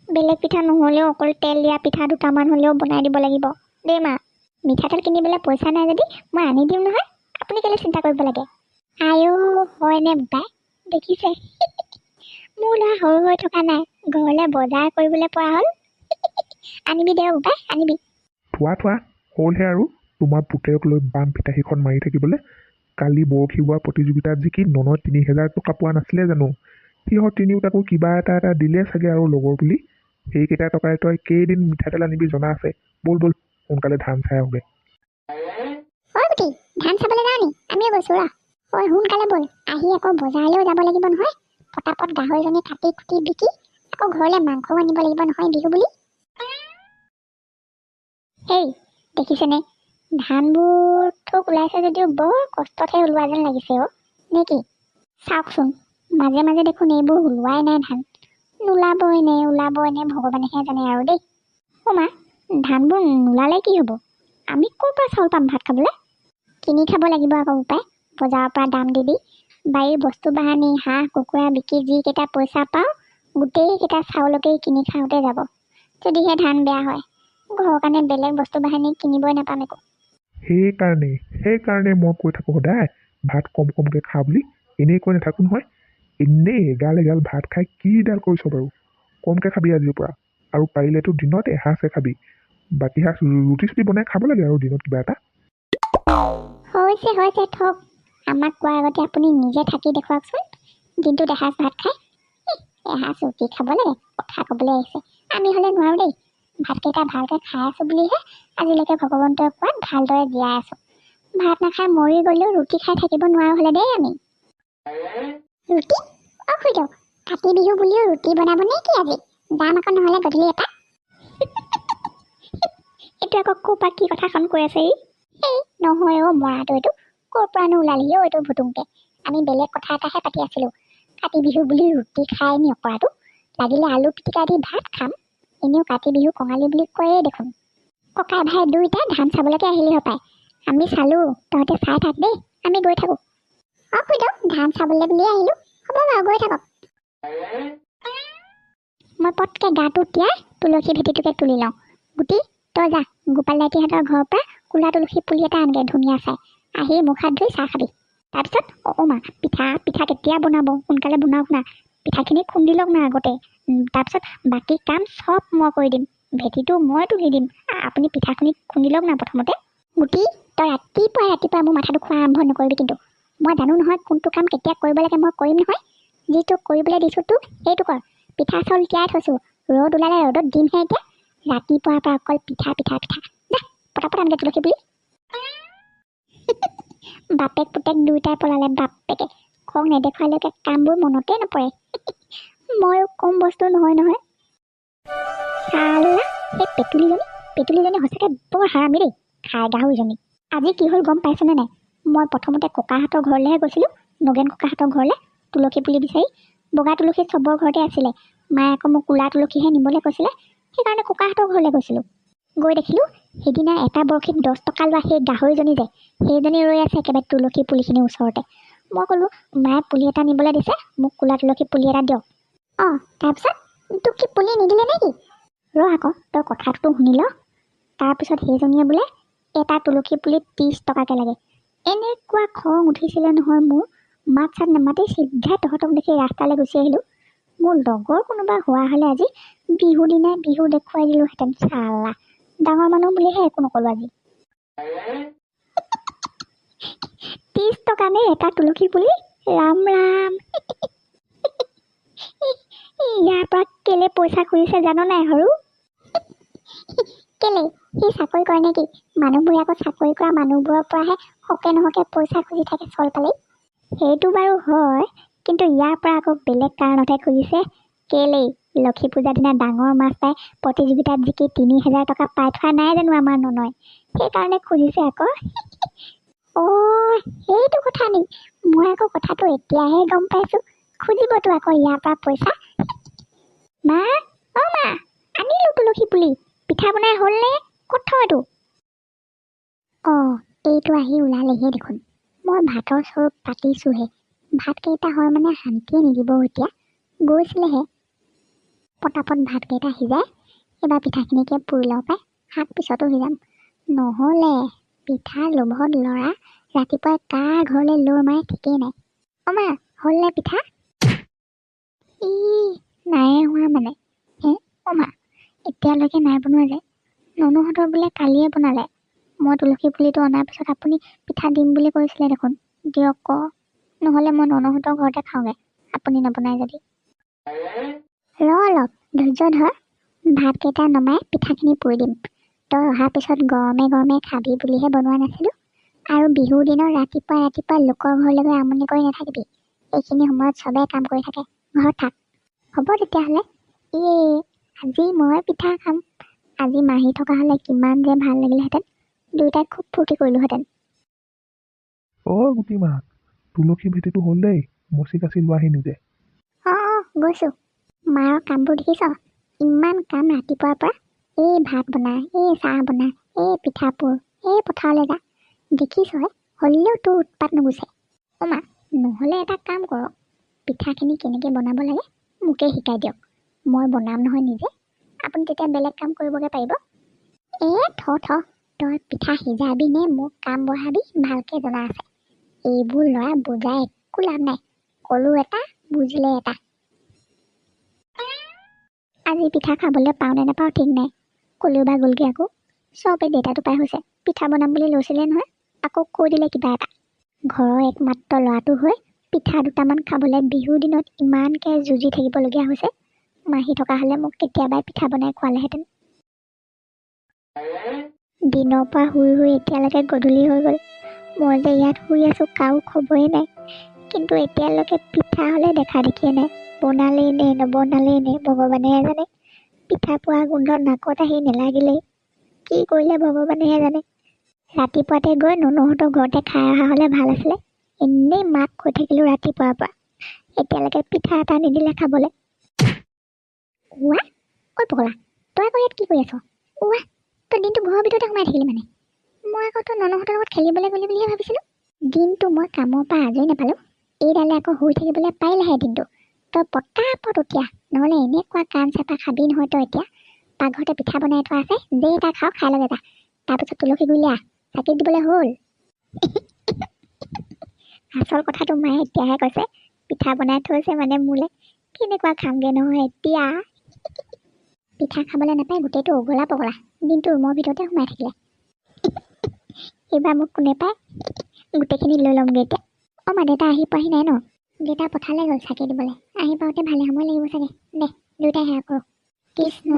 বেলেগ পিঠা নহ'লেও অকল তেল দিয়া পিঠা দুটামান হ'লেও বনাই দিব লাগিব দেই মা। মিঠাতেল কিনিবলৈ পইচা নাই যদি মই আনি দিম নহয়, আপুনি কেলৈ চিন্তা কৰিব লাগে? আইঅ, হয়নে বোপাই? দেখিছে, মোৰ ল'ৰা সৰু হৈ থকা নাই, ঘৰলৈ বজাৰ কৰিবলৈ পৰা হ'ল। আনিবি দে বোপাই, আনিবি। থোৱা থোৱা, হ'লহে আৰু তোমাৰ পুতেৰক লৈ বাম ফিতাহীখন মাৰি থাকিবলৈ। কালি বৰশী বোৱা প্ৰতিযোগিতাত জিকি ননয় 3000 টকা পোৱা নাছিলে জানো? সিহঁত তিনিওটাকো কিবা এটা এটা দিলে চাগে আৰু লগৰ বুলি। সেইকেইটা টকাৰে তই কেইদিন মিঠাতেল আনিবি জনা আছে। ব'ল ব'ল, সোনকালে ধান চাই আহোঁগৈ। ঐ গুটি, ধান চাবলৈ যাওঁ নি? আমিও গৈছোঁ ৰ। ঐ সোনকালে ব'ল, আহি আকৌ বজাৰলৈও যাব লাগিব নহয়। পটাপট গাহৰিজনী কাটি কুটি বিকি আকৌ ঘৰলৈ মাংসও আনিব লাগিব নহয় বিহু বুলি। হেই দেখিছেনে, ধানবোৰ থোক ওলাইছে যদিও বৰ কষ্টতহে ওলোৱা যেন লাগিছে অ', নে কি? চাওকচোন, মাজে মাজে দেখোন এইবোৰ ওলোৱাই নাই ধান। নোলাবই নে ওলাবই নে ভগৱানেহে জানে আৰু দেই। অ' মা, ধানবোৰ নোলালে কি হ'ব? আমি ক'ৰ পৰা চাউল পাম ভাত খাবলৈ? কিনি খাব লাগিব আকৌ উপায়, বজাৰৰ পৰা দাম দি দি। বাৰীৰ বস্তু বাহানি হাঁহ কুকুৰা বিকি যিকেইটা পইচা পাওঁ গোটেইকেইটা চাউলকেই কিনি খাওঁতে যাব, যদিহে ধান বেয়া হয়। ঘৰৰ কাৰণে বেলেগ বস্তু বাহানি কিনিবই নাপাম একো। সেইকাৰণে মই কৈ থাকোঁ সদায় ভাত কম কমকৈ খা বুলি। এনেই কৈ নাথাকোঁ নহয়। এনেই এগাল এগাল ভাত খাই কিডাল কৰিছ বাৰু? কমকৈ খাবি আজিৰ পৰা, আৰু পাৰিলেতো দিনত এসাঁজহে খাবি। বাকী সাঁজ ৰুটি চুটি বনাই খাব লাগে আৰু দিনত কিবা এটা। হৈছে হৈছে, থওক। আমাক কোৱাৰ আগতে আপুনি নিজে থাকি দেখুৱাওকচোন। দিনটোত এসাঁজ ভাত খাই এসাঁজ ৰুটি খাব লাগে, কথা ক'বলৈ আহিছে। আমি হ'লে নোৱাৰোঁ দেই। ভাতকেইটা ভালকৈ খাই আছোঁ বুলিহে আজিলৈকে ভগৱন্তই কোৱাত ভালদৰে জীয়াই আছোঁ। ভাত নাখাই মৰি গ'লেও ৰুটি খাই থাকিব নোৱাৰোঁ হ'লে দেই আমি। ৰুটি? অ' খুৰীদেউ, কাতি বিহু বুলিও ৰুটি বনাব নে কি আজি? যাম আকৌ নহ'লে গধূলি এপাক। এইটো আকৌ ক'ৰ পৰা কি কথাখন কৈ আছে ই? এই নহয় অ' মৰাটো, এইটো ক'ৰ পৰানো ওলালহি অ' এইটো ভুটুংকে? আমি বেলেগ কথা এটাহে পাতি আছিলোঁ। কাতি বিহু বুলি ৰুটি খাই নি অকৰাটো? লাগিলে আলু পিটিকা দি ভাত খাম। এনেও কাতি বিহু কঙালী বুলি কয়েই দেখোন। ককাই ভাই দুয়োটাই ধান চাবলৈকে আহিলি হপায়। আমি চালোঁ, তহঁতে চাই থাক দেই, আমি গৈ থাকোঁ। অ' খুৰীদেউ, ধান চাবলৈ বুলিয়ে আহিলোঁ। হ'ব বাৰু, গৈ থাকক। মই পটকৈ গাটো তিয়াই তুলসী ভেটিটোকে তুলি লওঁ। গুটি, তই যা গোপাল দাইটিহঁতৰ ঘৰৰ পৰা ক'লা তুলসী পুলি এটা আনগে ধুনীয়া চাই। আহি মুখ হাত ধুই চাহ খাবি। তাৰপিছত অ' মা, পিঠা পিঠা কেতিয়া বনাব? সোনকালে বনাওক না, পিঠাখিনি খুন্দি লওক না আগতে। তাৰপিছত বাকী কাম চব মই কৰি দিম, ভেটিটো মই তুলি দিম। আপুনি পিঠাখিনি খুন্দি লওক না প্ৰথমতে। গুটি, তই ৰাতিপুৱাই ৰাতিপুৱাই মোৰ মাথাটো খোৱা আৰম্ভ নকৰিবি কিন্তু। মই জানো নহয় কোনটো কাম কেতিয়া কৰিব লাগে, মই কৰিম নহয়। যিটো কৰিবলৈ দিছোঁ তোক সেইটো কৰ। পিঠা চাউল তিয়াই থৈছোঁ, ৰ'দ ওলালে ৰ'দত দিমহে এতিয়া। ৰাতিপুৱাৰ পৰা অকল পিঠা পিঠা পিঠা। যা পটাপট আনগে তুলসী পুলি। বাপেক পুতেক দুয়োটাই পলালে। বাপেকে খং নেদেখুৱালৈকে কামবোৰ মনতে নপৰে। ময়ো কম বস্তু নহয় নহয়। চালা সেই পেটুলিজনী সঁচাকৈ বৰ হাৰামি দেই, খাই গাহৰিজনী। আজি কি হ'ল গম পাইছনে নাই? মই প্ৰথমতে ককাহঁতৰ ঘৰলৈহে গৈছিলোঁ, নগেন ককাহঁতৰ ঘৰলৈ তুলসী পুলি বিচাৰি। বগা তুলসী চবৰ ঘৰতে আছিলে, মায়ে আকৌ মোক ক'লা তুলসীহে নিবলৈ কৈছিলে, সেইকাৰণে ককাহঁতৰ ঘৰলৈ গৈছিলোঁ। গৈ দেখিলোঁ সেইদিনা এটা বৰশীত 10 টকা লোৱা সেই গাহৰিজনী যে, সেইজনী ৰৈ আছে একেবাৰে তুলসী পুলিখিনিৰ ওচৰতে। মই ক'লোঁ, মায়ে পুলি এটা নিবলৈ দিছে, মোক ক'লা তুলসী পুলি এটা দিয়ক। অঁ, তাৰপিছত তোক কি পুলি নিদিলে নেকি? ৰ আকৌ, তই কথাটোতো শুনি ল। তাৰপিছত সেইজনীয়ে বোলে এটা তুলসী পুলিত 30 টকাকৈ লাগে। এনেকুৱা খং উঠিছিলে নহয় মোৰ, মাত চাত নামাতি চিধাই তহঁতক দেখি ৰাস্তালৈ গুচি আহিলোঁ। মোৰ লগৰ কোনোবা হোৱা হ'লে আজি বিহু দিনাই বিহু দেখুৱাই দিলোঁহেঁতেন। চালা ডাঙৰ মানুহ বুলিহে একো নক'লোঁ আজি। 30 টকা নে এটা তুলসী পুলি? ৰাম ৰাম। ইয়াৰ পৰা কেলে পইচা খুজিছে জান নাই সৰু? কেলে সি চাকৰি কৰে নেকি? মানুহবোৰে আকৌ চাকৰি কৰা মানুহবোৰৰ পৰাহে হকে নহকে পইচা খুজি থাকে চল পালেই। সেইটো বাৰু হয়, কিন্তু ইয়াৰ পৰা আকৌ বেলেগ কাৰণতহে খুজিছে। কেলেই লক্ষী পূজাৰ দিনা ডাঙৰ মাছ পাই প্ৰতিযোগিতাত জিকি 3000 টকা পাই থোৱা নাই জানো আমাৰ ননয়, সেইকাৰণে খুজিছে আকৌ। অ' সেইটো কথা নি? মই আকৌ কথাটো এতিয়াহে গম পাইছোঁ। খুজিবতো আকৌ ইয়াৰ পৰা পইচা। মা, অ' মা, আনিলোঁ তুলসী পুলি, পিঠা বনাই হ'ল নে? ক'ত থওঁ এইটো? অঁ, এইটো আহি ওলালেহিয়ে দেখোন। মই ভাতৰ চৰু পাতিছোঁহে, ভাতকেইটা হয় মানে শান্তিয়ে নিদিব এতিয়া। গৈছিলেহে। পটাপট ভাতকেইটা সিজাই এইবাৰ পিঠাখিনিকে পুৰি লওঁ পাই, শাক পিছতো সিজাম। নহ'লে পিঠাৰ লোভত ল'ৰা ৰাতিপুৱাই কাৰ ঘৰলৈ দৌৰ মাৰে ঠিকেই নাই। অ' মা, হ'লনে পিঠা? ই নাই হোৱা মানে হে? অ' মা, এতিয়ালৈকে নাই বনোৱা যে? ননুহঁতৰ বোলে কালিয়ে বনালে। মই তুলসী পুলিটো অনাৰ পিছত আপুনি পিঠা দিম বুলি কৈছিলে দেখোন। দিয়ক ক, নহ'লে মই ননুহঁতৰ ঘৰতে খাওঁগৈ আপুনি নবনাই যদি। ৰ অলপ ধৈৰ্য ধৰ, ভাতকেইটা নমাই পিঠাখিনি পুৰি দিম। তই অহাৰ পিছত গৰমে গৰমে খাবি বুলিহে বনোৱা নাছিলোঁ। আৰু বিহুৰ দিনত ৰাতিপুৱা ৰাতিপুৱা লোকৰ ঘৰলৈ গৈ আমনি কৰি নাথাকিবি। এইখিনি সময়ত চবেই কাম কৰি থাকে, ঘৰত থাক। হ'ব তেতিয়াহ'লে। আজি মই পিঠা খাম। আজি মাহী থকা হ'লে কিমান যে ভাল লাগিলেহেঁতেন, দুয়োটাই খুব ফূৰ্তি কৰিলোহেঁতেন। অ' গুটি মাক, তুলসী ভেটিটো হ'ল দেই, মচি কাচি লোৱাহি নিজে। অঁ অঁ গৈছোঁ। মাৰ কামবোৰ দেখিছ? ইমান কাম ৰাতিপুৱাৰ পৰা। এই ভাত বনা, এই চাহ বনা, এই পিঠা পুৰ, এই পথাৰলৈ যা। দেখিছই, হ'লেও তোৰ উৎপাত নুগুচে। অ' মা, নহ'লে এটা কাম কৰক, পিঠাখিনি কেনেকৈ বনাব লাগে মোকেই শিকাই দিয়ক। মই বনাম নহয় নিজে, আপুনি তেতিয়া বেলেগ কাম কৰিবগৈ পাৰিব। এ থ থ, তই পিঠা সিজাবি নে মোক কাম বঢ়াবি ভালকৈ জনা আছে। এইবোৰ ল'ৰা বুজাই একো লাভ নাই, ক'লো এটা বুজিলে এটা। আজি পিঠা খাবলৈ পাওঁ নে নাপাওঁ ঠিক নাই, ক'লেও বা গ'লগৈ আকৌ। চব এই দেউতাটো পাই হৈছে, পিঠা বনাম বুলি লৈছিলে নহয়, আকৌ কৈ দিলে কিবা এটা। ঘৰৰ একমাত্ৰ ল'ৰাটো হৈ পিঠা দুটামান খাবলৈ বিহুৰ দিনত ইমানকৈ যুঁজি থাকিবলগীয়া হৈছে। মাহী থকা হ'লে মোক কেতিয়াবাই পিঠা বনাই খোৱালেহেঁতেন। দিনৰ পৰা শুই শুই এতিয়ালৈকে গধূলি হৈ গ'ল। মই যে ইয়াত শুই আছোঁ কাৰো খবৰেই নাই। কিন্তু এতিয়ালৈকে পিঠা হ'লে দেখা দেখিয়ে নাই। বনালেই নে নবনালেই নে ভগৱানেহে জানে। পিঠা পোৱা গোন্ধ নাকত আহি নেলাগিলেই। কি কৰিলে ভগৱানেহে জানে। ৰাতিপুৱাতে গৈ ননৌহঁতৰ ঘৰতে খাই অহা হ'লে ভাল আছিলে। এনেই মাক কৈ থাকিলোঁ ৰাতিপুৱাৰ পৰা, এতিয়ালৈকে পিঠা এটা নিদিলে খাবলৈ। উৱা, ঐ পগলা, তই আকৌ ইয়াত কি কৰি আছ? উৱা, তই দিনটো ঘৰৰ ভিতৰতে সোমাই থাকিলি মানে? মই আকৌ তই ননৌহঁতৰ লগত খেলিবলৈ গ'লি বুলিহে ভাবিছিলোঁ। দিনটো মই কামৰ পৰা আজৰি নাপালোঁ, এইডালে আকৌ শুই থাকিবলৈ পাৰিলেহে দিনটো। তই পটাপট উঠি আহ, নহ'লে এনেকুৱা কাণ চেপা খাবি নহয় তই এতিয়া। পাকঘৰতে পিঠা বনাই থোৱা আছে, যেইটা খাওঁ খাই লগে যা। তাৰপিছত তুলসী গুৰিলৈ আহ, চাকি দিবলৈ হ'ল। আচল কথাটো মায়ে এতিয়াহে কৈছে, পিঠা বনাই থৈছে মানে মোলৈ। কেনেকুৱা খামগৈ নহয় এতিয়া। পিঠা খাবলৈ নাপায় গোটেইটো অগলা পগলা, দিনটো ৰুমৰ ভিতৰতে সোমাই থাকিলে। এইবাৰ মোক কোনে পায়, গোটেইখিনি লৈ ল'মগৈ এতিয়া। অ' মা, দেউতা আহি পোৱাহি নাই ন? দেউতা পথাৰলৈ গ'ল চাকি দিবলৈ, আহি পাওঁতে ভালে সময় লাগিব চাগে। দে দুয়োটাই সেৱা কৰোঁ। কৃষ্ণ।